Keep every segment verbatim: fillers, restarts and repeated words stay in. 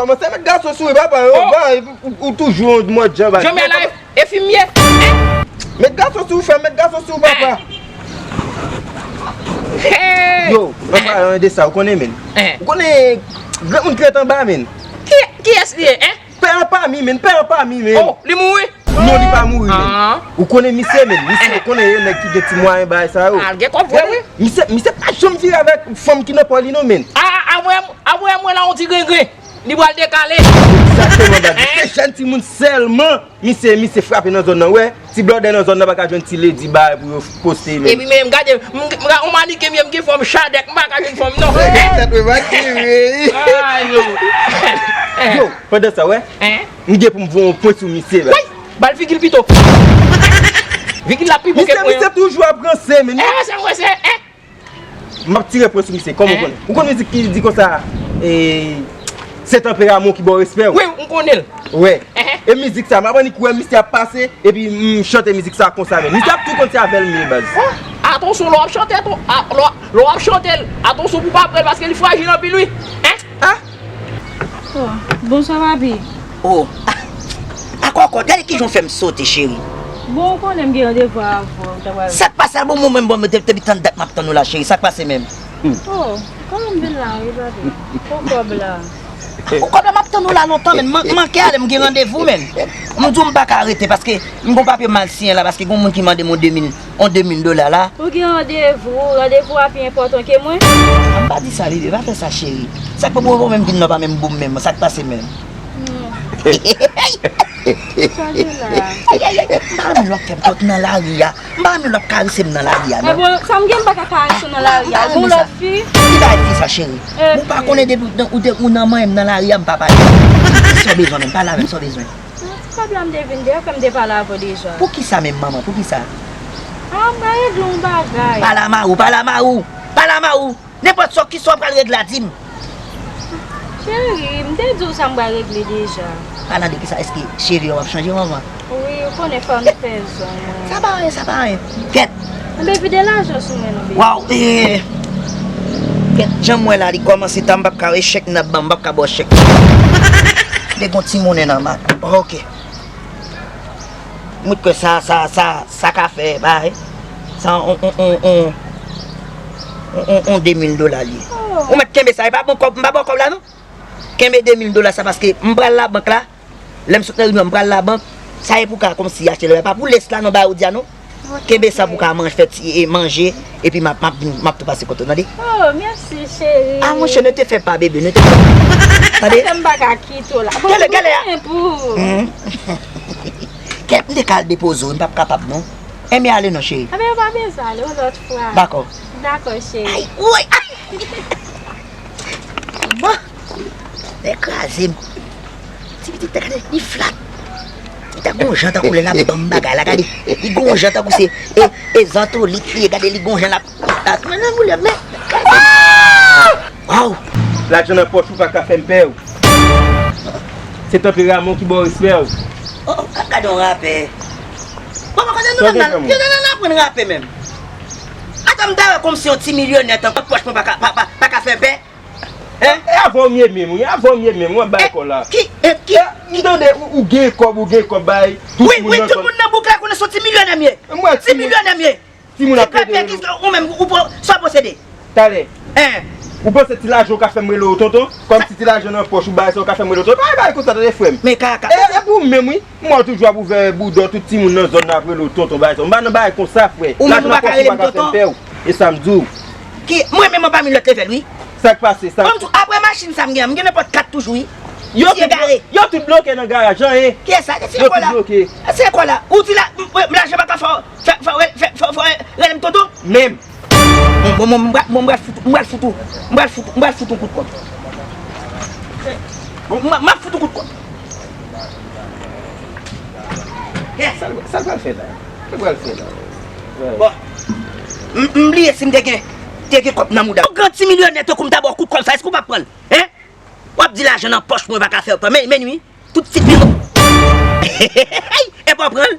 Kòmanse met gason sou ou, papa. Yo, ba, ou, ou toujou yon mòd jan, ba. Jan m ye la, e, e fi m ye. Hein? Met gason sou ou, frè, met gason sou ou, papa. Hey! Yo, an palan de sa, ou konnen, men. Hein? Ou konnen, granmoun ki ret anba, men. Ki, kiyès li ye, hein? Pè an pa mi, men, pè an pa mi, men. Oh, li mouri? Non, li pa mouri, men. Ah. Ou konnen misye, men. Misye, ou konnen, e nèg ki gen ti mwayen, bagay sa yo. Ah, gen kòb vre, wi. Misye, misye pa janm vire avèk fanm ki nan po li, non, men. Ah, ah, ah, mwen, ah, mwen, mwen la, on ti grengren. Li pral dekale. Egzakteman, baz. Hein? Se jèn timoun sèlman. Misye, misye frape nan zòn nan, wè. Ti blòdè nan zòn nan pa ka jwenn ti ledi bagay pou yo poste, men. Epi, men, gade, m, m, m, on manike m ye, m gen fòm chadèk, m pa ka jwenn fanm, non. Tèt mwen pa kere. Ay, non. Yo, pandan sa, wè. Hein? M gen pou m voye yon pwen sou misye, baz. Woy! Ba l figi l pito. Figi l la pi bon ke mwen. Misye, misye toujou ap ranse, men. Eh, sa mwen se, eh. M ap tire pwen sou misye, kòman ou konnen? Ou konn mizik ki di konsa, e, se tanperaman w ki ba w respè w. Wi, m konnen l. Wè. Ehe. E mizik sa, m ap annik wè misye ap pase, epi m chante mizik sa konsa menm. Misye ap tou konn se avè l m ye, baz. Oh, atansyon, lè w ap chante, ato-, a, lè w, lè w ap chante l, atansyon pou w pa pran l, paske li frajil anpil, wi. Hein? Ah! Oh, bonswa, papi. Oh, ah, ah, kòkòt, gade kijan w fè m sote, cheri. Bon, ou konnen m gen randevou avè w, m ta pral. Sa k pase a, bon, mwen menm, bon, depi, depi tann dat m ap tann ou la, cheri. Sa k pase menm? Hmm. Oh, kòman m vin la, wi, papi? Pou kòb la. Pou kòb la, m ap tann ou la lontan, men m man-, manke ale, m gen randevou, men. M di w m pa ka rete, paske m gon papye m al siyen la, paske gon moun ki mande m yon de mil, yon de mil dola la. Ou gen randevou, randevou a pi enpòtan ke mwen? A, m pa di sa, bebe, pa fè sa, cheri. Sa k fè w menm vin nan pa menm boum menm, sa k pase menm? Hmm. Chanje la. Ay, ay, ay, m pa renmen lè w ap fè m tòt nan lari a. M pa renmen lè w ap karese m nan lari a, non. Ebyen, sa m gen, m pa ka karese w nan lari a. Gon lòt fi. Ki bagay fi sa, cheri? Ou pa konnen depi ou, ou, ou nan manyen m nan lari a, m pa pale. Sa w bezwen menm? Pale avè m, sa w bezwen? Kòb la m te vin, dayè, fè m te pale avè w deja. Poukisa menm, manman? Poukisa? Ah, m pral regle yon bagay. Pale a mari w, pale a mari w, pale a mari w. Nenpòt sa, kisa w pral regle a, di m. Cheri, m te di w sa m pral regle deja. Palan de kisa? Èske cheve w ap chanje, manman? Wi, ou konnen fò m fè zong mwen. Sa pa anyen, sa pa anyen. Kèt. Anben, vide lajan sou mwen non, bebe. Waw, eh, kèt, jan m wè la, li kòmanse ta, m p ap ka, e chèk n ap ban m, m p ap ka ba w chèk. Li gon ti monnen nan men. Ok. Mwen kwè sa, sa, sa, sa ka fè, bay. Sa, on, on, on, on, on, on, on de mil dola li ye. Oh. Ou mèt kenbe sa, e pa bon kòb, m pa ba w kòb la, non. Kenbe de mil dola sa, paske m pral labank la. Lè m sot nan reyinyon, m pral labank. Sa e pou ka kòmsi achte lè, pa pou lès la, non, bay ou di a, non. Kenbe sa pou ka manje, fè ti, e, manje, epi m ap, m ap vin, m ap tou pase kote w, tande? Oh, mèsi, cheri. Ah, monchè, ne te fè pa, bebe, ne te fè pa. Tande? Paske m pa ka kite w la. Bon, gèlè, gèlè a. Pou. Hmm. Kèt, m te ka al depoze w, m p ap kapab, non. Enben, ale non, cheri. Enben, yo pa bezwen ale, yon lòt fwa. Dakò. Dakò, cheri. Ay, woy, ay. Bon. Nèg kraze m. Ti pitit la, gade, li flat. Li ta gon jan tankou lè l ap ban m bagay la, gade. Li gon jan tankou se, e, e zantolit li ye, gade, li gon jan l ap, l ap, men nan boulè, men. Waw! Lajan nan pòch ou pa ka fè m pè w. Se tanperaman w ki ba w respè w. Oh, oh, gade yon rapè. Bon, bon, kote nou menm nan, kote nou nan aprann rapè menm? Ata m ta wè kòmsi yon ti milyonè tankou pòch mwen pa ka, pa, pa, pa ka fè pè. Hein? E avè w m ye menm, wi, avè w m ye menm, w ap bay kò la. Ki, e, ki, e, m tande ou, ou gen kòb, ou gen kòb bay. Wi, wi, tout moun nan bouk la konnen se yon ti milyonè m ye. Ti milyonè m ye. Timoun ap plede rele w. Ou menm, ou, ou, sa w posede? Talè. Hein? Ou panse ti lajan w ka fè m rele w tonton? Kòmsi ti lajan nan pòch ou bay sa, w ka fè m rele w tonton? Pa bay konsa, tande, frè m. Men kaka. E, e pou ou menm, wi. M wè w toujou ap ouvè bouda w, tout timoun nan zòn nan ap rele w tonton, bagay sa. M pa nan bagay konsa, frè. Ou menm ou pa ka rele m tonton? E sa m di w. Ki, mwen menm anba mi lòt level, wi. Sa k pase, sa? Bon, m di w, apre machin sa m gen an, m gen nenpòt kat toujou, wi. Yo tout blo-, yo tout bloke nan garaj, an, e. Kiyès sa? Se kò la. Yo tout bloke. Se kò la. Ou di la, m, m, lajan pa ka fè, fè, fè, fè, fè, fè, rele m tonton? Menm. Bon, bon, bon, m pral, bon, m pral fout, m pral fout ou, m pral fout, m pral fout ou kout kòb. Bon, m, m ap fout ou kout kòb. Yes. Sa l, sa l pral fè la? Sa l pral fè la? Bon, m, m bliye si m te gen, te gen kòb nan mouda. Yon gran ti milyonè tankou m ta ba w kout kòb sa, èske w p ap pran l? Hein? W ap di lajan nan pòch mwen pa ka fè w pè. Men, men wi, tout ti pi. E pa w pran l?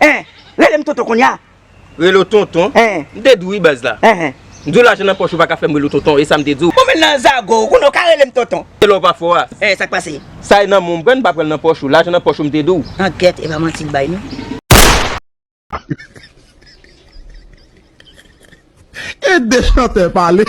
Hein? Rele m tonton kounye a. Rele w tonton? Hein. M te di w wi baz la. Hein, hein. M di w lajan nan pòch ou pa ka fè m rele w tonton, e sa m te di w. Bon, men nan zago, ou konnen w ka rele m tonton. Se lè w pa fò a. Eh, sa k pase? Sa e nan men w m pran, m pa pran l nan pòch ou. Lajan nan pòch ou m te di w. An gèt, e pa manti l bay non. E de chantè pale.